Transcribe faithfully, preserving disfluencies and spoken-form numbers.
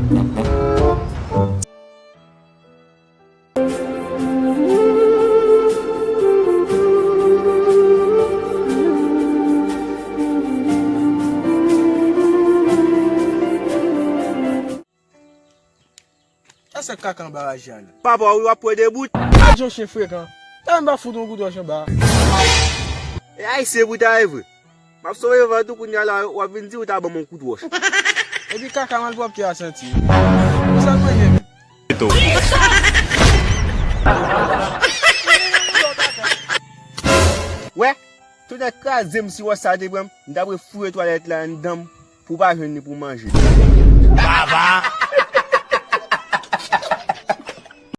Sa se kaka anba raje a la. Papa, ou ap pran de bout. Gad yon chen frekan. Sa menm pa fout yon kout wòch anba. E Ayisyen pou ta ye vre. M ap sove vant ou kounye a la, w ap vin di ou ta ban m yon kout wòch. Epi kaka malpwòpte a santi. Ou sa l manje menm? Wè, tonè kraze m si wòch sa te pran m, m ta pre foure twalèt la anndan m pou w pa jwenn li pou w manje. Baba!